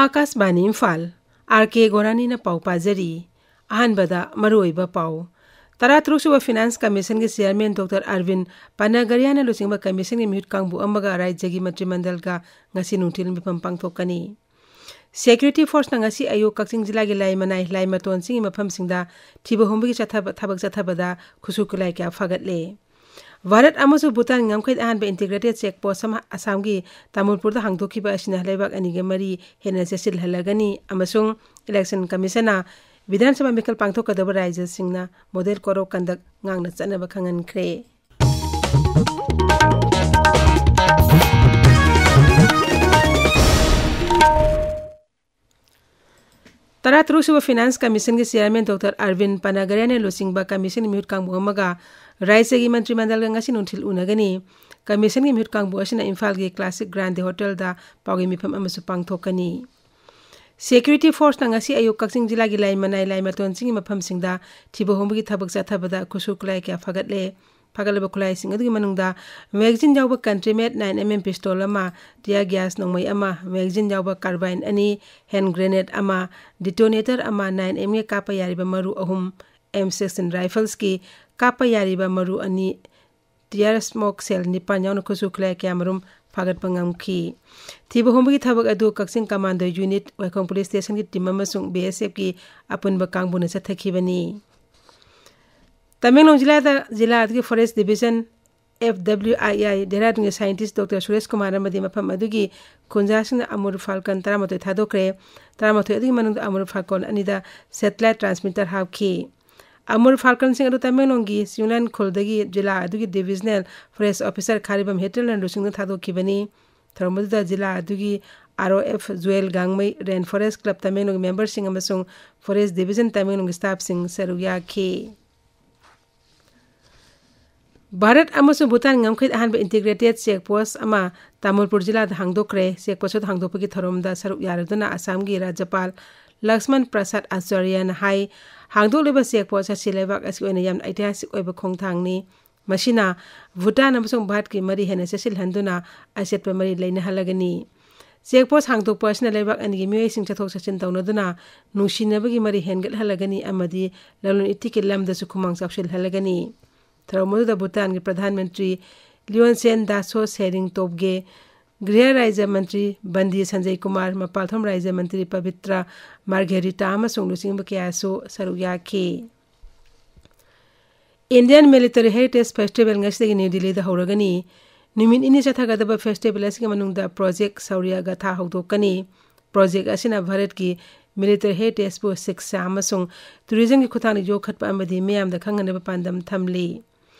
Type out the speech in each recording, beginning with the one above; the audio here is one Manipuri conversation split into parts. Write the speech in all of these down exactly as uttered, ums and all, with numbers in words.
ꯑꯥꯀꯥꯁꯕꯥꯅꯤ ꯏꯝꯐꯥꯜ, ꯑꯥꯔ ꯀꯦ ꯒꯣꯔꯥꯅꯤꯅ ꯄꯥꯎ ꯄꯥꯖꯔꯤ꯫ ꯑꯍꯥꯟꯕꯗ ꯃꯔꯨꯑꯣꯏꯕ ꯄꯥꯎ꯫ ꯇꯔꯥꯇꯔꯨꯛꯁꯨꯕ ꯐꯤꯅꯥꯟꯁ ꯀꯃꯤꯁꯟꯒꯤ ꯆꯤꯌꯔꯃꯦꯟ ꯗꯣꯛꯇꯔ ꯑꯔꯕꯤꯟ ꯄꯅꯒꯔꯤꯌꯥꯅ ꯂꯨꯆꯤꯡꯕ ꯀꯃꯤꯁꯟꯒꯤ ꯃꯤꯍꯨꯠ ꯀꯥꯡꯕꯨ ꯑꯃꯒ ꯔꯥꯖ꯭ꯌꯒꯤ ꯃꯟꯇ꯭ꯔꯤ ꯃꯟꯗꯜꯒ ꯉꯁꯤ ꯅꯨꯡꯊꯤꯜ ꯃꯤꯐꯝ ꯄꯥꯡꯊꯣꯛꯀꯅꯤ꯫ ꯁꯦꯀ꯭ꯌꯨꯔꯤꯇꯤ ꯐꯣꯔꯁꯅ ꯉꯁꯤ ꯑꯌꯨꯛ ꯀꯛꯆꯤꯡ ꯖꯤꯂꯥꯒꯤ ꯂꯥꯏ ꯃꯅꯥꯏ, ꯂꯥꯏ ꯃꯇꯣꯟꯁꯤꯡꯒꯤ ꯃꯐꯝꯁꯤꯡꯗ ꯊꯤꯕ ꯍꯨꯝꯕꯒꯤ ꯆꯠꯊꯕ, ꯊꯕꯛ ꯆꯠꯊꯕꯗ ꯈꯨꯠꯁꯨ ꯈꯨꯠꯂꯥꯏ ꯀꯌꯥ ꯐꯥꯒꯠꯂꯦ꯫ ꯚꯥꯔꯠ ꯑꯃꯁꯨꯡ ꯚꯨꯇꯥꯟꯒꯤ ꯉꯝꯈꯩꯗ ꯑꯍꯥꯟꯕ ꯏꯟꯇꯤꯒ꯭ꯔꯦꯇꯦꯗ ꯆꯦꯛ ꯄꯣꯁ ꯑꯃ ꯑꯁꯥꯝꯒꯤ ꯇꯥꯃꯨꯜꯄꯨꯔꯗ ꯍꯥꯡꯗꯣꯛꯈꯤꯕ ꯑꯁꯤꯅ ꯂꯩꯕꯥꯛ ꯑꯅꯤꯒꯤ ꯃꯔꯤ ꯍꯦꯟꯅ ꯆꯦꯠꯁꯤꯜꯍꯜꯂꯒꯅꯤ ꯑꯃꯁꯨꯡ ꯏꯂꯦꯛꯁꯟ ꯀꯃꯤꯁꯟꯅ ꯕꯤꯙꯥꯟ ꯁꯚꯥ ꯃꯤꯈꯜ ꯄꯥꯡꯊꯣꯛꯀꯗꯕ ꯔꯥꯖ꯭ꯌꯁꯤꯡꯅ ꯃꯣꯗꯦꯜ ꯀꯣꯗ ꯑꯣꯐ ꯀꯟꯗꯛ ꯉꯥꯛꯅ ꯆꯠꯅꯕ ꯈꯪꯍꯟꯈ꯭ꯔꯦ꯫ ꯇꯔꯥꯇꯔꯨꯛꯁꯨꯕ ꯐꯤꯅꯥꯟꯁ ꯀꯃꯤꯁꯟꯒꯤ ꯆꯤꯌꯔꯃꯦꯟ ꯗꯣꯛꯇꯔ ꯑꯔꯕꯤꯟ ꯄꯅꯒꯔꯤꯌꯥꯅ ꯂꯨꯆꯤꯡꯕ ꯀꯃꯤꯁꯟꯒꯤ ꯃꯤꯍꯨꯠ ꯀꯥꯡꯕꯨ ꯑꯃꯒ ꯔꯥꯖ꯭ꯌꯒꯤ ꯃꯟꯇ꯭ꯔꯤ ꯃꯟꯗꯜꯒ ꯉꯁꯤ ꯅꯨꯡꯊꯤꯜ ꯎꯅꯒꯅꯤ꯫ ꯀꯃꯤꯁꯟꯒꯤ ꯃꯤꯍꯨꯠ ꯀꯥꯡꯕꯨ ꯑꯁꯤꯅ ꯏꯝꯐꯥꯜꯒꯤ ꯀ꯭ꯂꯥꯁꯤꯛ ꯒ꯭ꯔꯥꯟꯗꯦ ꯍꯣꯇꯦꯜꯗ ꯄꯥꯎꯒꯤ ꯃꯤꯐꯝ ꯑꯃꯁꯨ ꯄꯥꯡꯊꯣꯛꯀꯅꯤ꯫ ꯁꯦꯀ꯭ꯌꯨꯔꯤꯇꯤ ꯐꯣꯔꯁꯅ ꯉꯁꯤ ꯑꯌꯨꯛ ꯀꯛꯆꯤꯡ ꯖꯤꯂꯥꯒꯤ ꯂꯥꯏ ꯃꯅꯥꯏ, ꯂꯥꯏ ꯃꯇꯣꯟꯁꯤꯡꯒꯤ ꯃꯐꯝꯁꯤꯡꯗ ꯊꯤꯕ ꯍꯨꯝꯕꯒꯤ ꯊꯕꯛ ꯆꯠꯊꯕꯗ ꯈꯨꯠꯁꯨ ꯈꯨꯠꯂꯥꯏ ꯀꯌꯥ ꯐꯥꯒꯠꯂꯦ꯫ ꯐꯥꯒꯠꯂꯕ ꯈꯨꯠꯂꯥꯏꯁꯤꯡ ꯑꯗꯨꯒꯤ ꯃꯅꯨꯡꯗ ꯃꯦꯒꯥꯖꯤꯟ ꯌꯥꯎꯕ ꯀꯟꯇ꯭ꯔꯤ ꯃꯦꯗ ꯅꯥꯏꯟ ꯑꯦꯝ ꯑꯦꯝ ꯄꯤꯁꯇꯣꯜ ꯑꯃ, ꯇꯤꯌꯥꯔ ꯒ꯭ꯌꯥꯁ ꯅꯣꯡꯃꯩ ꯑꯃ, ꯃꯦꯒꯥꯖꯤꯟ ꯌꯥꯎꯕ ꯀꯥꯔꯕꯥꯏꯟ ꯑꯅꯤ, ꯍꯦꯟ ꯒ꯭ꯔꯦꯅꯦꯗ ꯑꯃ, ꯗꯤꯇꯣꯅꯦꯇꯔ ꯑꯃ, ꯅꯥꯏꯟ ꯑꯦꯝꯒꯤ ꯀꯥꯞꯄ ꯌꯥꯔꯤꯕ ꯃꯔꯨ ꯑꯍꯨꯝ, ꯑꯦꯝ ꯁꯤꯛꯁꯇꯤꯟ ꯔꯥꯏꯐꯜꯁꯀꯤ ꯀꯥꯞꯄ ꯌꯥꯔꯤꯕ ꯃꯔꯨ ꯑꯅꯤ, ꯇꯤꯌꯥꯔ ꯁ꯭ꯃꯣꯛ ꯁꯦꯜ ꯅꯤꯄꯥꯟ ꯌꯥꯎꯅ ꯈꯨꯠꯁꯨ ꯈꯨꯠꯂꯥꯏ ꯀꯌꯥꯃꯔꯨꯝ ꯐꯥꯒꯠꯄ ꯉꯝꯈꯤ꯫ ꯊꯤꯕ ꯍꯨꯝꯕꯒꯤ ꯊꯕꯛ ꯑꯗꯨ ꯀꯛꯆꯤꯡ ꯀꯃꯥꯟꯗꯣ ꯌꯨꯅꯤꯠ, ꯋꯥꯏꯈꯣꯡ ꯄꯨꯂꯤꯁ ꯁ꯭ꯇꯦꯁꯟꯒꯤ ꯇꯤꯝ ꯑꯃꯁꯨꯡ ꯕꯤ ꯑꯦꯁ ꯑꯦꯐꯀꯤ ꯑꯄꯨꯟꯕ ꯀꯥꯡꯕꯨꯅ ꯆꯠꯊꯈꯤꯕꯅꯤ꯫ ꯇꯃꯦꯡꯂꯣꯡ ꯖꯤꯂꯥꯗ, ꯖꯤꯂꯥ ꯑꯗꯨꯒꯤ ꯐꯣꯔꯦꯁ ꯗꯤꯕꯤꯖꯟ, ꯑꯦꯐ ꯗꯕ꯭ꯂꯤꯎ ꯑꯥꯏ ꯑꯥꯏ, ꯗꯦꯍꯔꯥꯗꯨꯟꯒꯤ ꯁꯥꯏꯟꯇꯤꯁ ꯗꯣꯛꯇꯔ ꯁꯨꯔꯦꯁ ꯀꯨꯃꯥꯔ ꯑꯃꯗꯤ ꯃꯐꯝ ꯑꯗꯨꯒꯤ ꯈꯨꯟꯖꯥꯁꯤꯡꯅ ꯑꯃꯨꯔ ꯐꯥꯜꯀꯟ ꯇꯔꯥꯃꯥꯊꯣꯏ ꯊꯥꯗꯣꯛꯈ꯭ꯔꯦ꯫ ꯇꯔꯥꯃꯥꯊꯣꯏ ꯑꯗꯨꯒꯤ ꯃꯅꯨꯡꯗ ꯑꯃꯨꯔ ꯐꯥꯜꯀꯣꯟ ꯑꯅꯤꯗ ꯁꯦꯇꯤꯂꯥꯏꯠ ꯇ꯭ꯔꯥꯟꯁꯃꯤꯇꯔ ꯍꯥꯞꯈꯤ꯫ ꯑꯃꯨꯔ ꯐꯥꯜꯀꯟꯁꯤꯡ ꯑꯗꯨ ꯇꯃꯦꯡꯂꯣꯡꯒꯤ ꯆꯤꯡꯂꯦꯟ ꯈꯨꯜꯗꯒꯤ ꯖꯤꯂꯥ ꯑꯗꯨꯒꯤ ꯗꯤꯕꯤꯖꯅꯦꯜ ꯐꯣꯔꯦꯁ ꯑꯣꯐꯤꯁꯔ ꯈꯥꯔꯤꯕꯝ ꯍꯦꯇꯦꯜꯅ ꯂꯨꯆꯤꯡꯗꯨꯅ ꯊꯥꯗꯣꯛꯈꯤꯕꯅꯤ꯫ ꯊꯧꯔꯝ ꯑꯗꯨꯗ ꯖꯤꯂꯥ ꯑꯗꯨꯒꯤ ꯑꯥꯔ ꯑꯣ ꯑꯦꯐ ꯖꯨꯋꯦꯜ ꯒꯥꯡꯃꯩ, ꯔꯦꯟ ꯐꯣꯔꯦꯁ ꯀ꯭ꯂꯕ ꯇꯃꯦꯡꯂꯣꯡꯒꯤ ꯃꯦꯝꯕꯔꯁꯤꯡ ꯑꯃꯁꯨꯡ ꯐꯣꯔꯦꯁ ꯗꯤꯕꯤꯖꯟ ꯇꯃꯦꯡꯂꯣꯡꯒꯤ ꯁ꯭ꯇꯥꯐꯁꯤꯡ ꯁꯔꯨꯛ ꯌꯥꯈꯤ꯫ ꯚꯥꯔꯠ ꯑꯃꯁꯨꯡ ꯚꯨꯇꯥꯟ ꯉꯝꯈꯩꯗ ꯑꯍꯥꯟꯕ ꯏꯟꯇꯤꯒ꯭ꯔꯦꯇꯦꯗ ꯆꯦꯛ ꯄꯣꯁ ꯑꯃ ꯇꯥꯃꯨꯜꯄꯨꯔ ꯖꯤꯂꯥꯗ ꯍꯥꯡꯗꯣꯛꯈ꯭ꯔꯦ꯫ ꯆꯦꯛ ꯄꯣꯁ ꯑꯗꯨ ꯍꯥꯡꯗꯣꯛꯄꯒꯤ ꯊꯧꯔꯝꯗ ꯁꯔꯨꯛ ꯌꯥꯔꯗꯨꯅ ꯑꯁꯥꯝꯒꯤ ꯔꯥꯖ꯭ꯌꯄꯥꯜ ꯂꯛꯁꯃꯟ ꯄ꯭ꯔꯁꯥꯗ ꯑꯆꯥꯔꯌꯅ ꯍꯥꯏ, ꯍꯥꯡꯗꯣꯛꯂꯤꯕ ꯆꯦꯛ ꯄꯣꯁ ꯑꯁꯤ ꯂꯩꯕꯥꯛ ꯑꯁꯤꯒꯤ ꯑꯣꯏꯅ ꯌꯥꯝꯅ ꯑꯩꯇꯤꯍꯥꯁꯤꯛ ꯑꯣꯏꯕ ꯈꯣꯡꯊꯥꯡꯅꯤ꯫ ꯃꯁꯤꯅ ꯚꯨꯇꯥꯟ ꯑꯃꯁꯨꯡ ꯚꯥꯔꯠꯀꯤ ꯃꯔꯤ ꯍꯦꯟꯅ ꯆꯦꯠꯁꯤꯜꯍꯟꯗꯨꯅ ꯑꯆꯦꯠꯄ ꯃꯔꯤ ꯂꯩꯅꯍꯜꯂꯒꯅꯤ꯫ ꯆꯦꯛ ꯄꯣꯁ ꯍꯥꯡꯗꯣꯛꯄ ꯑꯁꯤꯅ ꯂꯩꯕꯥꯛ ꯑꯅꯤꯒꯤ ꯃꯤꯑꯣꯏꯁꯤꯡ ꯆꯠꯊꯣꯛ ꯆꯠꯁꯤꯟ ꯇꯧꯅꯗꯨꯅ ꯅꯨꯡꯁꯤꯅꯕꯒꯤ ꯃꯔꯤ ꯍꯦꯟꯒꯠꯍꯜꯂꯒꯅꯤ ꯑꯃꯗꯤ ꯂꯂꯣꯟ ꯏꯇꯤꯛꯀꯤ ꯂꯝꯗꯁꯨ ꯈꯨꯃꯥꯡ ꯆꯥꯎꯁꯤꯜꯍꯜꯂꯒꯅꯤ꯫ ꯊꯧꯔꯝ ꯑꯗꯨꯗ ꯚꯨꯇꯥꯟꯒꯤ ꯄ꯭ꯔꯙꯥꯟ ꯃꯟꯇ꯭ꯔꯤ ꯂꯤꯌꯣꯟꯁꯦꯟ ꯗꯥꯁꯣ ꯁꯦꯔꯤꯡ ꯇꯣꯞꯒꯦ, ꯒ꯭ꯔꯤꯍ ꯔꯥꯖ꯭ꯌ ꯃꯟꯇ꯭ꯔꯤ ꯕꯟꯗꯤ ꯁꯟꯖꯌ ꯀꯨꯃꯥꯔ, ꯃꯄꯥꯜꯊꯣꯡ ꯔꯥꯖ꯭ꯌ ꯃꯟꯇ꯭ꯔꯤ ꯄꯕꯤꯇ꯭ꯔ ꯃꯥꯔꯘꯦꯔꯤꯇꯥ ꯑꯃꯁꯨꯡ ꯂꯨꯆꯤꯡꯕ ꯀꯌꯥꯁꯨ ꯁꯔꯨꯛ ꯌꯥꯈꯤ꯫ Indian Military Heritage Festival ꯉꯁꯤꯗꯒꯤ ꯅ꯭ꯌꯨ ꯗꯤꯜꯂꯤꯗ ꯍꯧꯔꯒꯅꯤ꯫ ꯅꯨꯃꯤꯠ ꯅꯤꯅꯤ ꯆꯠꯊꯒꯗꯕ festival ꯑꯁꯤꯒꯤ ꯃꯅꯨꯡꯗ Project ꯁꯧꯔꯤꯌꯥ ꯒꯥꯊꯥ ꯍꯧꯗꯣꯛꯀꯅꯤ꯫ Project ꯑꯁꯤꯅ ꯚꯥꯔꯠꯀꯤ military heritageꯄꯨ ꯁꯤꯛꯁꯥ ꯑꯃꯁꯨꯡ tourismꯒꯤ ꯈꯨꯠꯊꯥꯡꯗ ꯌꯣꯛꯈꯠꯄ ꯑꯃꯗꯤ ꯃꯤꯌꯥꯝꯗ ꯈꯪꯍꯟꯅꯕ ꯄꯥꯟꯗꯝ ꯊꯝꯂꯤ꯫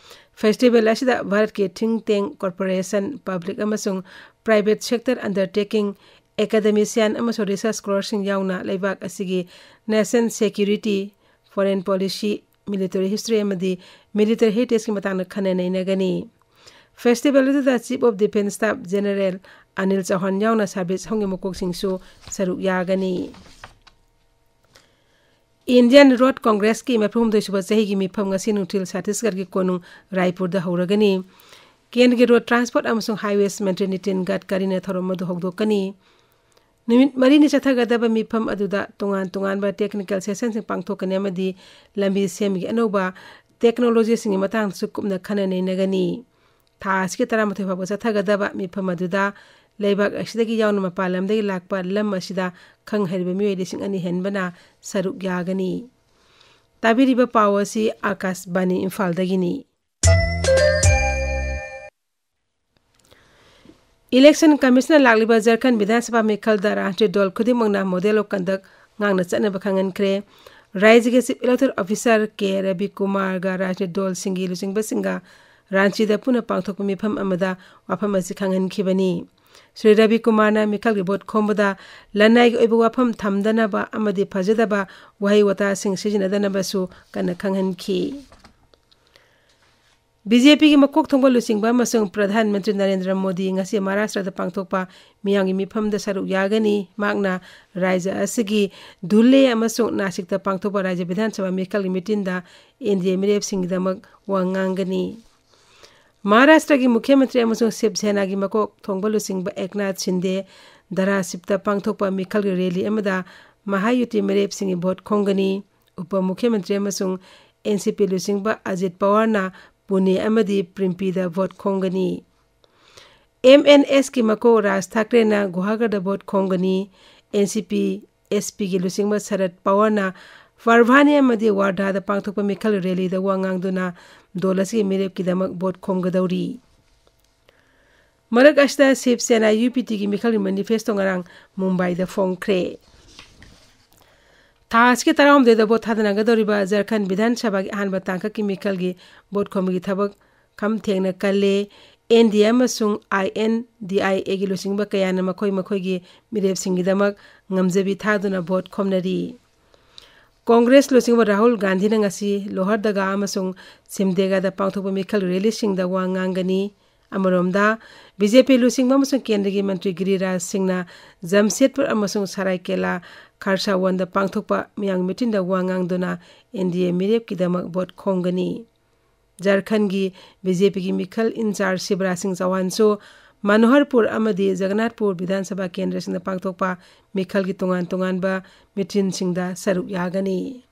Festival ꯑꯁꯤꯗ ꯚꯥꯔꯠꯀꯤ think tank, corporation, public ꯑꯃꯁꯨꯡ private sector undertaking, academician ꯑꯃꯁꯨꯡ research scholarꯁꯤꯡ ꯌꯥꯎꯅ ꯂꯩꯕꯥꯛ ꯑꯁꯤꯒꯤ nation security, foreign policy, military history ꯑꯃꯗꯤ military heritageꯀꯤ ꯃꯇꯥꯡꯗ ꯈꯟꯅ ꯅꯩꯅꯒꯅꯤ꯫ Festival ꯑꯗꯨꯗ Chief of Defence Staff General Anil ꯆꯧꯍꯥꯟ ꯌꯥꯎꯅ service ꯍꯣꯝꯒꯤ ꯃꯀꯣꯛꯁꯤꯡꯁꯨ ꯁꯔꯨꯛ ꯌꯥꯒꯅꯤ꯫ Indian Road Congressꯀꯤ ꯃꯔꯤꯐꯨꯍꯨꯝꯗꯣꯏ ꯁꯨꯕ ꯆꯍꯤꯒꯤ ꯃꯤꯐꯝ ꯉꯁꯤ ꯅꯨꯡꯊꯤꯜ ꯆꯇꯤꯁꯒꯔꯒꯤ ꯀꯣꯅꯨꯡ ꯔꯥꯏꯄꯨꯔꯗ ꯍꯧꯔꯒꯅꯤ꯫ ꯀꯦꯟꯗ꯭ꯔꯒꯤ Road Transport ꯑꯃꯁꯨꯡ Highways ꯃꯟꯇ꯭ꯔꯤ ꯅꯤꯇꯤꯟ ꯒꯗꯀꯔꯤꯅ ꯊꯧꯔꯝ ꯑꯗꯨ ꯍꯧꯗꯣꯛꯀꯅꯤ꯫ ꯅꯨꯃꯤꯠ ꯃꯔꯤꯅꯤ ꯆꯠꯊꯒꯗꯕ ꯃꯤꯐꯝ ꯑꯗꯨꯗ ꯇꯣꯉꯥꯟ ꯇꯣꯉꯥꯟꯕ technical sessionꯁꯤꯡ ꯄꯥꯡꯊꯣꯛꯀꯅꯤ ꯑꯃꯗꯤ ꯂꯝꯕꯤ ꯁꯦꯝꯕꯒꯤ ꯑꯅꯧꯕ technologyꯁꯤꯡꯒꯤ ꯃꯇꯥꯡꯗꯁꯨ ꯀꯨꯞꯅ ꯈꯟꯅ ꯅꯩꯅꯒꯅꯤ꯫ ꯊꯥ ꯑꯁꯤꯒꯤ ꯇꯔꯥꯃꯥꯊꯣꯏ ꯐꯥꯎꯕ ꯆꯠꯊꯒꯗꯕ ꯃꯤꯐꯝ ꯑꯗꯨꯗ ꯂꯩꯕꯥꯛ ꯑꯁꯤꯗꯒꯤ ꯌꯥꯎꯅ ꯃꯄꯥꯟ ꯂꯝꯗꯒꯤ ꯂꯥꯛꯄ ꯂꯝ ꯑꯁꯤꯗ ꯈꯪ ꯍꯩꯔꯕ ꯃꯤꯑꯣꯏ ꯂꯤꯁꯤꯡ ꯑꯅꯤ ꯍꯦꯟꯕꯅ ꯁꯔꯨꯛ ꯌꯥꯒꯅꯤ꯫ ꯇꯥꯕꯤꯔꯤꯕ ꯄꯥꯎ ꯑꯁꯤ ꯑꯥꯀꯥꯁꯕꯥꯅꯤ ꯏꯝꯐꯥꯜꯗꯒꯤꯅꯤ꯫ Election Commissionꯅ ꯂꯥꯛꯂꯤꯕ ꯖꯔꯈꯟ ꯕꯤꯙꯥꯟ ꯁꯚꯥ ꯃꯤꯈꯜꯗ ꯔꯥꯖꯅꯤꯇꯤ ꯗꯜ ꯈꯨꯗꯤꯡꯃꯛꯅ model of conduct ꯉꯥꯛꯅ ꯆꯠꯅꯕ ꯈꯪꯍꯟꯈ꯭ꯔꯦ꯫ ꯔꯥꯖ꯭ꯌꯒꯤ Chief Electoral Officer ꯀꯦ ꯔꯕꯤꯀꯨꯃꯥꯔꯒ ꯔꯥꯖꯅꯤꯇꯤ ꯗꯜꯁꯤꯡꯒꯤ ꯂꯨꯆꯤꯡꯕꯁꯤꯡꯒ ꯔꯥꯟꯆꯤꯗ ꯄꯨꯟꯅ ꯄꯥꯡꯊꯣꯛꯄ ꯃꯤꯐꯝ ꯑꯃꯗ ꯋꯥꯐꯝ ꯑꯁꯤ ꯈꯪꯍꯟꯈꯤꯕꯅꯤ꯫ ꯁ꯭ꯔꯤ ꯔꯕꯤꯀꯨꯃꯥꯔꯅ ꯃꯤꯈꯜꯒꯤ vote ꯈꯣꯝꯕꯗ ꯂꯅꯥꯏꯒꯤ ꯑꯣꯏꯕ ꯋꯥꯐꯝ ꯊꯝꯗꯅꯕ ꯑꯃꯗꯤ ꯐꯖꯗꯕ ꯋꯥꯍꯩ ꯋꯥꯇꯥꯁꯤꯡ ꯁꯤꯖꯤꯟꯅꯗꯅꯕꯁꯨ ꯀꯟꯅ ꯈꯪꯍꯟꯈꯤ꯫ BJPꯒꯤ ꯃꯀꯣꯛ ꯊꯣꯡꯕ ꯂꯨꯆꯤꯡꯕ ꯑꯃꯁꯨꯡ ꯄ꯭ꯔꯙꯥꯟ ꯃꯟꯇ꯭ꯔꯤ ꯅꯔꯦꯟꯗ꯭ꯔ ꯃꯣꯗꯤ ꯉꯁꯤ ꯃꯍꯥꯔꯥꯁꯇ꯭ꯔꯗ ꯄꯥꯡꯊꯣꯛꯄ ꯃꯤꯌꯥꯝꯒꯤ ꯃꯤꯐꯝꯗ ꯁꯔꯨꯛ ꯌꯥꯒꯅꯤ꯫ ꯃꯍꯥꯛꯅ ꯔꯥꯖ꯭ꯌ ꯑꯁꯤꯒꯤ ꯙꯨꯂꯦ ꯑꯃꯁꯨꯡ ꯅꯥꯁꯤꯛꯇ ꯄꯥꯡꯊꯣꯛꯄ ꯔꯥꯖ꯭ꯌ ꯕꯤꯙꯥꯟ ꯁꯚꯥ ꯃꯤꯈꯜꯒꯤ meetingꯗ NDA ꯃꯤꯔꯦꯞꯁꯤꯡꯒꯤꯗꯃꯛ ꯋꯥ ꯉꯥꯡꯒꯅꯤ꯫ ꯃꯍꯥꯔꯥꯁꯇ꯭ꯔꯒꯤ ꯃꯨꯈ꯭ꯌ ꯃꯟꯇ꯭ꯔꯤ ꯑꯃꯁꯨꯡ ꯁꯤꯕ ꯁꯦꯅꯥꯒꯤ ꯃꯀꯣꯛ ꯊꯣꯡꯕ ꯂꯨꯆꯤꯡꯕ ꯑꯦꯛꯅꯥꯊ ꯁꯤꯟꯗꯦ, ꯙꯔꯥꯁꯤꯞꯇ ꯄꯥꯡꯊꯣꯛꯄ ꯃꯤꯈꯜꯒꯤ ꯔꯦꯂꯤ ꯑꯃꯗ ꯃꯍꯥꯌꯨꯇꯤ ꯃꯤꯔꯦꯞꯁꯤꯡꯒꯤ ꯚꯣꯠ ꯈꯣꯝꯒꯅꯤ꯫ ꯎꯄ ꯃꯨꯈ꯭ꯌ ꯃꯟꯇ꯭ꯔꯤ ꯑꯃꯁꯨꯡ NCP ꯂꯨꯆꯤꯡꯕ ꯑꯖꯤꯠ ꯄꯋꯥꯔꯅ ꯄꯨꯅꯦ ꯑꯃꯗꯤ ꯄ꯭ꯔꯤꯝꯄꯤꯗ ꯚꯣꯠ ꯈꯣꯝꯒꯅꯤ꯫ MNSꯀꯤ ꯃꯀꯣꯛ ꯔꯥꯖ ꯊꯥꯀ꯭ꯔꯦꯅ ꯒꯨꯍꯥꯒꯔꯗ ꯚꯣꯠ ꯈꯣꯝꯒꯅꯤ꯫ NCP SPꯒꯤ ꯂꯨꯆꯤꯡꯕ ꯁꯔꯠ ꯄꯋꯥꯔꯅ ꯄꯔꯚꯥꯅꯤ ꯑꯃꯗꯤ ꯋꯥꯔꯙꯥꯗ ꯄꯥꯡꯊꯣꯛꯄ ꯃꯤꯈꯜ ꯔꯦꯂꯤꯗ ꯋꯥ ꯉꯥꯡꯗꯨꯅ ꯗꯣꯜ ꯑꯁꯤꯒꯤ ꯃꯤꯔꯦꯞꯀꯤꯗꯃꯛ ꯚꯣꯠ ꯈꯣꯝꯒꯗꯧꯔꯤ꯫ ꯃꯔꯛ ꯑꯁꯤꯗ ꯁꯤꯕ ꯁꯦꯅꯥ UPTꯒꯤ ꯃꯤꯈꯜꯒꯤ ꯃꯦꯅꯤꯐꯦꯁꯇꯣ ꯉꯔꯥꯡ ꯃꯨꯝꯕꯥꯏꯗ ꯐꯣꯡꯈ꯭ꯔꯦ꯫ ꯊꯥ ꯑꯁꯤꯒꯤ ꯇꯔꯥꯍꯨꯝꯗꯣꯏꯗ ꯚꯣꯠ ꯊꯥꯗꯅꯒꯗꯧꯔꯤꯕ ꯖꯔꯈꯟ ꯕꯤꯙꯥꯟ ꯁꯚꯥꯒꯤ ꯑꯍꯥꯟꯕ ꯇꯥꯡꯀꯛꯀꯤ ꯃꯤꯈꯜꯒꯤ ꯚꯣꯠ ꯈꯣꯝꯕꯒꯤ ꯊꯕꯛ ꯈꯝ ꯊꯦꯡꯅ ꯀꯜꯂꯦ꯫ NDA ꯑꯃꯁꯨꯡ INDIAꯒꯤ ꯂꯨꯆꯤꯡꯕ ꯀꯌꯥꯅ ꯃꯈꯣꯏ ꯃꯈꯣꯏꯒꯤ ꯃꯤꯔꯦꯞꯁꯤꯡꯒꯤꯗꯃꯛ ꯉꯝꯖꯕꯤ ꯊꯥꯗꯨꯅ ꯚꯣꯠ ꯈꯣꯝꯅꯔꯤ꯫ ꯀꯣꯡꯒ꯭ꯔꯦꯁ ꯂꯨꯆꯤꯡꯕ ꯔꯥꯍꯨꯜ ꯒꯥꯟꯙꯤꯅ ꯉꯁꯤ ꯂꯣꯍꯔꯗꯒꯥ ꯑꯃꯁꯨꯡ ꯁꯤꯝꯗꯦꯒꯥꯗ ꯄꯥꯡꯊꯣꯛꯄ ꯃꯤꯈꯜ ꯔꯦꯂꯤꯁꯤꯡꯗ ꯋꯥ ꯉꯥꯡꯒꯅꯤ꯫ ꯑꯃꯔꯣꯝꯗ, BJP ꯂꯨꯆꯤꯡꯕ ꯑꯃꯁꯨꯡ ꯀꯦꯟꯗ꯭ꯔꯒꯤ ꯃꯟꯇ꯭ꯔꯤ ꯒꯤꯔꯤꯔꯥꯖ ꯁꯤꯡꯅ ꯖꯝꯁꯦꯗꯄꯨꯔ ꯑꯃꯁꯨꯡ ꯁꯔꯥꯏꯀꯦꯂꯥ ꯈꯥꯔꯁꯥꯋꯟꯗ ꯄꯥꯡꯊꯣꯛꯄ ꯃꯤꯌꯥꯝꯒꯤ ꯃꯤꯇꯤꯟꯗ ꯋꯥ ꯉꯥꯡꯗꯨꯅ NDA ꯃꯤꯔꯦꯞꯀꯤꯗꯃꯛ ꯚꯣꯠ ꯈꯣꯝꯒꯅꯤ꯫ ꯖꯔꯈꯟꯒꯤ BJPꯒꯤ ꯃꯤꯈꯜ ꯏꯟꯆꯥꯔꯖ ꯁꯤꯕꯔꯥꯖ ꯁꯤꯡ ꯆꯧꯍꯥꯟꯁꯨ ꯃꯅꯣꯍꯔꯄꯨꯔ ꯑꯃꯗꯤ ꯖꯒꯟꯅꯥꯊꯄꯨꯔ ꯕꯤꯙꯥꯟ ꯁꯚꯥ ꯀꯦꯟꯗ꯭ꯔꯁꯤꯡꯗ ꯄꯥꯡꯊꯣꯛꯄ ꯃꯤꯈꯜꯒꯤ ꯇꯣꯉꯥꯟ ꯇꯣꯉꯥꯟꯕ ꯃꯤꯇꯤꯟꯁꯤꯡꯗ ꯁꯔꯨꯛ ꯌꯥꯒꯅꯤ꯫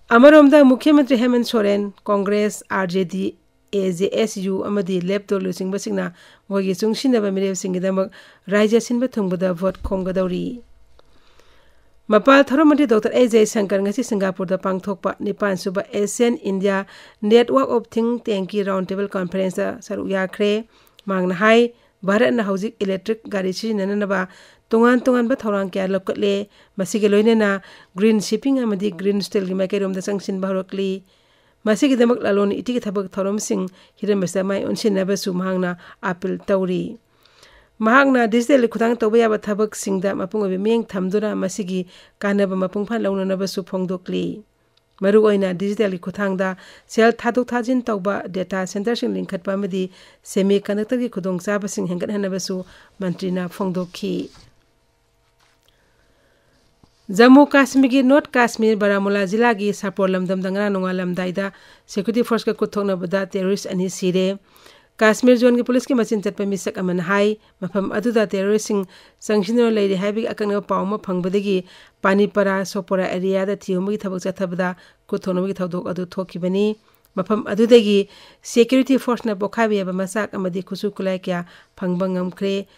ꯑꯃꯔꯣꯝꯗ, ꯃꯨꯈ꯭ꯌ ꯃꯟꯇ꯭ꯔꯤ ꯍꯦꯃꯟ ꯁꯣꯔꯦꯟ, ꯀꯣꯡꯒ꯭ꯔꯦꯁ, RJD, AJSU ꯑꯃꯗꯤ ꯂꯦꯞ ꯗꯣꯜ ꯂꯨꯆꯤꯡꯕꯁꯤꯡꯅ ꯃꯈꯣꯏꯒꯤ ꯆꯨꯡꯁꯤꯟꯅꯕ ꯃꯤꯔꯦꯞꯁꯤꯡꯒꯤꯗꯃꯛ ꯔꯥꯖ꯭ꯌ ꯁꯤꯟꯕ ꯊꯨꯡꯕꯗ ꯚꯣꯠ ꯈꯣꯝꯒꯗꯧꯔꯤ꯫ ꯃꯄꯥꯜ ꯊꯧꯔꯝ ꯃꯟꯇ꯭ꯔꯤ ꯗꯣꯛꯇꯔ ꯑꯦꯁ ꯖꯌꯁꯪꯀꯔ ꯉꯁꯤ ꯁꯤꯡꯒꯥꯄꯨꯔꯗ ꯄꯥꯡꯊꯣꯛꯄ ꯅꯤꯄꯥꯟ ꯁꯨꯕ Asian India Network of Think Tankꯀꯤ round table conferenceꯇ ꯁꯔꯨꯛ ꯌꯥꯈ꯭ꯔꯦ꯫ ꯃꯍꯥꯛꯅ ꯍꯥꯏ, ꯚꯥꯔꯠꯅ ꯍꯧꯖꯤꯛ electric ꯒꯥꯔꯤ ꯁꯤꯖꯤꯟꯅꯅꯕ ꯇꯣꯉꯥꯟ ꯇꯣꯉꯥꯟꯕ ꯊꯧꯔꯥꯡ ꯀꯌꯥ ꯂꯧꯈꯠꯂꯦ꯫ ꯃꯁꯤꯒ ꯂꯣꯏꯅꯅ green shipping ꯑꯃꯗꯤ green steelꯒꯤ ꯃꯥꯏꯀꯩꯔꯣꯝꯗ ꯆꯪꯁꯤꯟꯕ ꯍꯧꯔꯛꯂꯤ꯫ ꯃꯁꯤꯒꯤꯗꯃꯛ ꯂꯂꯣꯟ ꯏꯇꯤꯛꯀꯤ ꯊꯕꯛ ꯊꯧꯔꯝꯁꯤꯡ ꯍꯤꯔꯝ ꯑꯁꯤꯗ ꯃꯥꯏ ꯑꯣꯟꯁꯤꯟꯅꯕꯁꯨ ꯃꯍꯥꯛꯅ appeal ꯇꯧꯔꯤ꯫ ꯃꯍꯥꯛꯅ digitalꯒꯤ ꯈꯨꯠꯊꯥꯡ ꯇꯧꯕ ꯌꯥꯕ ꯊꯕꯛꯁꯤꯡꯗ ꯃꯄꯨꯡ ꯑꯣꯏꯕ ꯃꯤꯠꯌꯦꯡ ꯊꯝꯗꯨꯅ ꯃꯁꯤꯒꯤ ꯀꯥꯟꯅꯕ ꯃꯄꯨꯡ ꯐꯥꯅ ꯂꯧꯅꯅꯕꯁꯨ ꯐꯣꯡꯗꯣꯛꯂꯤ꯫ ꯃꯔꯨꯑꯣꯏꯅ digitalꯒꯤ ꯈꯨꯠꯊꯥꯡꯗ ꯁꯦꯜ ꯊꯥꯗꯣꯛ ꯊꯥꯖꯤꯟ ꯇꯧꯕ data centreꯁꯤꯡ ꯂꯤꯡꯈꯠꯄ ꯑꯃꯗꯤ semiconductorꯒꯤ ꯈꯨꯗꯣꯡꯆꯥꯕꯁꯤꯡ ꯍꯦꯟꯒꯠꯍꯟꯅꯕꯁꯨ ꯃꯟꯇ꯭ꯔꯤꯅ ꯐꯣꯡꯗꯣꯛꯈꯤ꯫ ꯖꯝꯃꯨ ꯀꯥꯁꯃꯤꯔꯒꯤ North ꯀꯥꯁꯃꯤꯔ ꯕꯥꯔꯥꯃꯨꯂꯥ ꯖꯤꯂꯥꯒꯤ ꯁꯥꯄꯣꯔ ꯂꯝꯗꯝꯗ ꯉꯔꯥꯡ ꯅꯣꯡꯉꯥꯜꯂꯝꯗꯥꯏꯗ security forceꯀ ꯈꯨꯠꯊꯣꯛꯅꯕꯗ terrorist ꯑꯅꯤ ꯁꯤꯔꯦ꯫ ꯀꯥꯁꯃꯤꯔ ꯖꯣꯟꯒꯤ ꯄꯨꯂꯤꯁꯀꯤ ꯃꯆꯤꯟ ꯆꯠꯄ ꯃꯤꯁꯛ ꯑꯃꯅ ꯍꯥꯏ, ꯃꯐꯝ ꯑꯗꯨꯗ ꯇꯦꯔꯣꯔꯤꯁꯁꯤꯡ ꯆꯪꯁꯤꯟꯗꯨꯅ ꯂꯩꯔꯤ ꯍꯥꯏꯕꯒꯤ ꯑꯀꯛꯅꯕ ꯄꯥꯎ ꯑꯃ ꯐꯪꯕꯗꯒꯤ ꯄꯥꯅꯤꯄꯔꯥ ꯁꯣꯄꯣꯔꯥ ꯑꯦꯔꯤꯌꯥꯗ ꯊꯤꯍꯨꯝꯕꯒꯤ ꯊꯕꯛ ꯆꯠꯊꯕꯗ ꯈꯨꯠ ꯊꯣꯛꯅꯕꯒꯤ ꯊꯧꯗꯣꯛ ꯑꯗꯨ ꯊꯣꯛꯈꯤꯕꯅꯤ꯫ ꯃꯐꯝ ꯑꯗꯨꯗꯒꯤ ꯁꯦꯀ꯭ꯌꯨꯔꯤꯇꯤ ꯐꯣꯔꯁꯅ ꯄꯣꯈꯥꯏꯕ ꯌꯥꯕ ꯃꯆꯥꯛ ꯑꯃꯗꯤ ꯈꯨꯠꯁꯨ ꯈꯨꯠꯂꯥꯏ ꯀꯌꯥ ꯐꯪꯕ ꯉꯝꯈ꯭ꯔꯦ꯫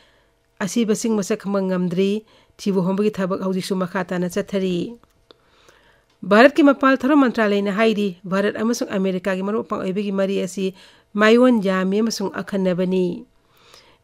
ꯑꯁꯤꯕꯁꯤꯡ ꯃꯁꯛ ꯈꯪꯕ ꯉꯝꯗ꯭ꯔꯤ꯫ ꯊꯤꯕ ꯍꯨꯝꯕꯒꯤ ꯊꯕꯛ ꯍꯧꯖꯤꯛꯁꯨ ꯃꯈꯥ ꯇꯥꯅ ꯆꯠꯊꯔꯤ꯫ ꯚꯥꯔꯠꯀꯤ ꯃꯄꯥꯜ ꯊꯧꯔꯝ ꯃꯟꯇ꯭ꯔꯥꯂꯌꯅ ꯍꯥꯏꯔꯤ, ꯚꯥꯔꯠ ꯑꯃꯁꯨꯡ ꯑꯃꯦꯔꯤꯀꯥꯒꯤ ꯃꯔꯨꯞ ꯃꯄꯥꯡ ꯑꯣꯏꯕꯒꯤ ꯃꯔꯤ ꯑꯁꯤ ꯃꯥꯏꯑꯣꯟ ꯌꯥꯝꯃꯤ ꯑꯃꯁꯨꯡ ꯑꯈꯟꯅꯕꯅꯤ꯫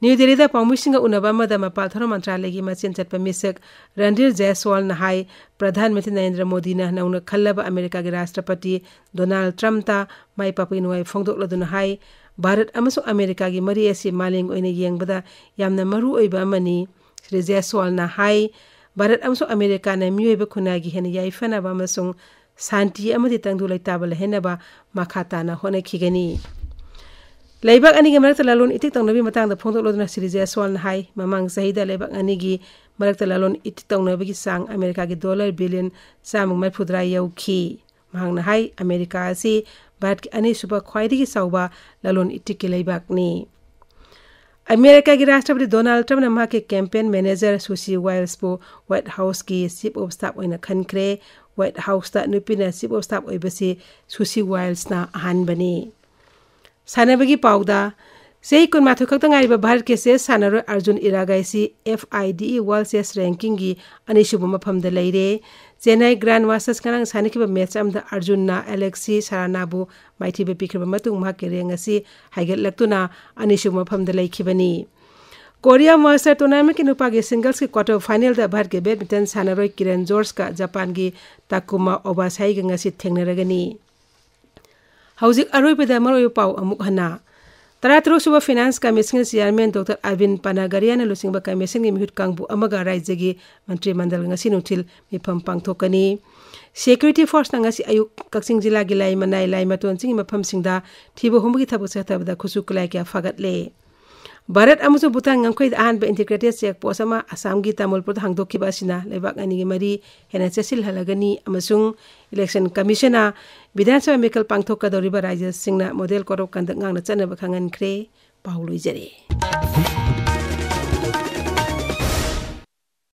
ꯅ꯭ꯌꯨ ꯗꯦꯜꯂꯤꯗ ꯄꯥꯎꯃꯤꯁꯤꯡꯒ ꯎꯅꯕ ꯑꯃꯗ ꯃꯄꯥꯜ ꯊꯧꯔꯝ ꯃꯟꯇ꯭ꯔꯥꯂꯌꯒꯤ ꯃꯆꯦꯟ ꯆꯠꯄ ꯃꯤꯁꯛ ꯔꯟꯙꯤꯔ ꯖꯥꯏꯁꯋꯥꯜꯅ ꯍꯥꯏ, ꯄ꯭ꯔꯙꯥꯟ ꯃꯟꯇ꯭ꯔꯤ ꯅꯔꯦꯟꯗ꯭ꯔ ꯃꯣꯗꯤꯅ ꯅꯧꯅ ꯈꯜꯂꯕ ꯑꯃꯦꯔꯤꯀꯥꯒꯤ ꯔꯥꯁꯇ꯭ꯔꯄꯇꯤ ꯗꯣꯅꯥꯜꯗ ꯇ꯭ꯔꯝꯞꯇ ꯃꯥꯏ ꯄꯥꯛꯄꯒꯤ ꯅꯨꯡꯉꯥꯏ ꯐꯣꯡꯗꯣꯛꯂꯗꯨꯅ ꯍꯥꯏ, ꯚꯥꯔꯠ ꯑꯃꯁꯨꯡ ꯑꯃꯦꯔꯤꯀꯥꯒꯤ ꯃꯔꯤ ꯑꯁꯤ ꯃꯥꯂꯦꯝꯒꯤ ꯑꯣꯏꯅ ꯌꯦꯡꯕꯗ ꯌꯥꯝꯅ ꯃꯔꯨ ꯑꯣꯏꯕ ꯑꯃꯅꯤ꯫ ꯁ꯭ꯔꯤ ꯖꯥꯏꯁꯋꯥꯜꯅ ꯍꯥꯏ, ꯚꯥꯔꯠ ꯑꯃꯁꯨꯡ ꯑꯃꯦꯔꯤꯀꯥꯅ ꯃꯤꯑꯣꯏꯕ ꯈꯨꯟꯅꯥꯏꯒꯤ ꯍꯦꯟꯅ ꯌꯥꯏꯐꯅꯕ ꯑꯃꯁꯨꯡ ꯁꯥꯟꯇꯤ ꯑꯃꯗꯤ ꯇꯪꯗꯨ ꯂꯩꯇꯥꯕ ꯂꯩꯍꯟꯅꯕ ꯃꯈꯥ ꯇꯥꯅ ꯍꯣꯠꯅꯈꯤꯒꯅꯤ꯫ ꯂꯩꯕꯥꯛ ꯑꯅꯤꯒꯤ ꯃꯔꯛꯇ ꯂꯂꯣꯟ ꯏꯇꯤꯛ ꯇꯧꯅꯕꯒꯤ ꯃꯇꯥꯡꯗ ꯐꯣꯡꯗꯣꯛꯂꯗꯨꯅ ꯁ꯭ꯔꯤ ꯖꯥꯏꯁꯋꯥꯜꯅ ꯍꯥꯏ, ꯃꯃꯥꯡ ꯆꯍꯤꯗ ꯂꯩꯕꯥꯛ ꯑꯅꯤꯒꯤ ꯃꯔꯛꯇ ꯂꯂꯣꯟ ꯏꯇꯤꯛ ꯇꯧꯅꯕꯒꯤ ꯆꯥꯡ ꯑꯃꯦꯔꯤꯀꯥꯒꯤ ꯗꯣꯂꯔ ꯕꯤꯂꯤꯌꯟ ꯆꯥꯝꯃ ꯃꯔꯤꯐꯨꯇꯔꯥ ꯌꯧꯈꯤ꯫ ꯃꯍꯥꯛꯅ ꯍꯥꯏ, ꯑꯃꯦꯔꯤꯀꯥ ꯑꯁꯤ ꯚꯥꯔꯠꯀꯤ ꯑꯅꯤꯁꯨꯕ ꯈ꯭ꯋꯥꯏꯗꯒꯤ ꯆꯥꯎꯕ ꯂꯂꯣꯟ ꯏꯇꯤꯛꯀꯤ ꯂꯩꯕꯥꯛꯅꯤ꯫ ꯑꯃꯦꯔꯤꯀꯥꯒꯤ ꯔꯥꯁꯇ꯭ꯔꯄꯇꯤ ꯗꯣꯅꯥꯜꯗ ꯇ꯭ꯔꯝꯞꯅ ꯃꯍꯥꯛꯀꯤ ꯀꯦꯝꯄꯦꯟ ꯃꯦꯅꯦꯖꯔ ꯁꯨꯁꯤ ꯋꯥꯏꯜꯁꯄꯨ ꯋꯥꯏꯠ ꯍꯥꯎꯁꯀꯤ ꯆꯤꯐ ꯑꯣꯐ ꯁ꯭ꯇꯥꯐ ꯑꯣꯏꯅ ꯈꯟꯈ꯭ꯔꯦ꯫ ꯋꯥꯏꯠ ꯍꯥꯎꯁꯇ ꯅꯨꯄꯤꯅ ꯆꯤꯐ ꯑꯣꯐ ꯁ꯭ꯇꯥꯐ ꯑꯣꯏꯕꯁꯤ ꯁꯨꯁꯤ ꯋꯥꯏꯜꯁꯅ ꯑꯍꯥꯟꯕꯅꯤ꯫ ꯁꯥꯟꯅꯕꯒꯤ ꯄꯥꯎꯗ, ꯆꯍꯤ ꯀꯨꯟꯃꯥꯊꯣꯏ ꯈꯛꯇ ꯉꯥꯏꯔꯤꯕ ꯚꯥꯔꯠꯀꯤ ꯆꯦꯁ ꯁꯥꯟꯅꯔꯣꯏ Arjun ꯏꯔꯥꯒꯥꯏꯁꯤ F I D E World Chess Rankingꯒꯤ ꯑꯅꯤꯁꯨꯕ ꯃꯐꯝꯗ ꯂꯩꯔꯦ꯫ ꯆꯦꯟꯅꯥꯏ ꯒ꯭ꯔꯥꯟ ꯃꯥꯁꯇꯔꯁ ꯉꯔꯥꯡ ꯁꯥꯟꯅꯈꯤꯕ ꯃꯦꯠꯆ ꯑꯃꯗ ꯑꯔꯖꯨꯟꯅ ꯑꯦꯂꯦꯛꯁꯤ ꯁꯥꯔꯥꯅꯥꯕꯨ ꯃꯥꯏꯊꯤꯕ ꯄꯤꯈ꯭ꯔꯕ ꯃꯇꯨꯡ ꯃꯍꯥꯛꯀꯤ ꯔꯦꯡ ꯑꯁꯤ ꯍꯥꯏꯒꯠꯂꯛꯇꯨꯅ ꯑꯅꯤꯁꯨꯕ ꯃꯐꯝꯗ ꯂꯩꯈꯤꯕꯅꯤ꯫ ꯀꯣꯔꯤꯌꯥ ꯃꯥꯁꯇꯔ ꯇꯣꯔꯅꯥꯃꯦꯟꯠꯀꯤ ꯅꯨꯄꯥꯒꯤ ꯁꯤꯡꯒꯜꯁꯀꯤ ꯀ꯭ꯋꯥꯔꯇꯔ ꯐꯥꯏꯅꯦꯜꯗ ꯚꯥꯔꯠꯀꯤ ꯕꯦꯗꯃꯤꯟꯇꯟ ꯁꯥꯟꯅꯔꯣꯏ ꯀꯤꯔꯟ ꯖꯣꯔꯖꯀ ꯖꯄꯥꯟꯒꯤ ꯇꯥꯀꯨꯃꯥ ꯑꯣꯕꯥꯁꯥꯏꯒ ꯉꯁꯤ ꯊꯦꯡꯅꯔꯒꯅꯤ꯫ ꯍꯧꯖꯤꯛ ꯑꯔꯣꯏꯕꯗ ꯃꯔꯨꯑꯣꯏꯕ ꯄꯥꯎ ꯑꯃꯨꯛ ꯍꯟꯅ꯫ ꯇꯔꯥꯇꯔꯨꯛ ꯁꯨꯕ ꯐꯤꯅꯥꯟꯁ ꯀꯃꯤꯁꯟꯒꯤ ꯆꯤꯌꯥꯔꯃꯦꯟ ꯗꯣꯛꯇꯔ ꯑꯔꯕꯤꯟ ꯄꯅꯥꯒꯔꯤꯌꯥꯅ ꯂꯨꯆꯤꯡꯕ ꯀꯃꯤꯁꯟꯒꯤ ꯃꯤꯍꯨꯠ ꯀꯥꯡꯕꯨ ꯑꯃꯒ ꯔꯥꯖ꯭ꯌꯒꯤ ꯃꯟꯇ꯭ꯔꯤ ꯃꯟꯗꯜ ꯉꯁꯤ ꯅꯨꯡꯊꯤꯜ ꯃꯤꯐꯝ ꯄꯥꯡꯊꯣꯛꯀꯅꯤ꯫ ꯁꯦꯀ꯭ꯌꯨꯔꯤꯇꯤ ꯐꯣꯔꯁꯅ ꯉꯁꯤ ꯑꯌꯨꯛ ꯀꯛꯆꯤꯡ ꯖꯤꯂꯥꯒꯤ ꯂꯥꯏꯃꯅꯥꯏ ꯂꯥꯏꯃꯇꯣꯟ ꯆꯤꯡꯒꯤ ꯃꯐꯝꯁꯤꯡꯗ ꯊꯤꯕ ꯍꯨꯝꯕꯒꯤ ꯊꯕꯛ ꯆꯠꯊꯕꯗ ꯈꯨꯠꯁꯨ ꯈꯨꯠꯂꯥꯏ ꯀꯌꯥ ꯐꯥꯒꯠꯂꯦ꯫ ꯚꯥꯔꯠ ꯑꯃꯁꯨꯡ ꯚꯨꯇꯥꯟ ꯉꯝꯈꯩꯗ ꯑꯍꯥꯟꯕ integrated check post ꯑꯃ ꯑꯁꯥꯝꯒꯤ ꯇꯥꯃꯨꯜꯄꯨꯔꯗ ꯍꯥꯡꯗꯣꯛꯈꯤꯕ ꯑꯁꯤꯅ ꯂꯩꯕꯥꯛ ꯑꯅꯤꯒꯤ ꯃꯔꯤ ꯍꯦꯟꯅ ꯆꯦꯠꯁꯤꯜꯍꯜꯂꯒꯅꯤ ꯑꯃꯁꯨꯡ election commission ꯅ ꯕꯤꯙꯥꯟ ꯁꯚꯥ ꯃꯤꯈꯜ ꯄꯥꯡꯊꯣꯛꯀꯗꯧꯔꯤꯕ ꯔꯥꯖ꯭ꯌꯁꯤꯡꯅ model code of conduct ꯉꯥꯛꯅ ꯆꯠꯅꯕ ꯈꯪꯍꯟꯈ꯭ꯔꯦ꯫ ꯄꯥꯎ ꯂꯣꯏꯖꯔꯦ꯫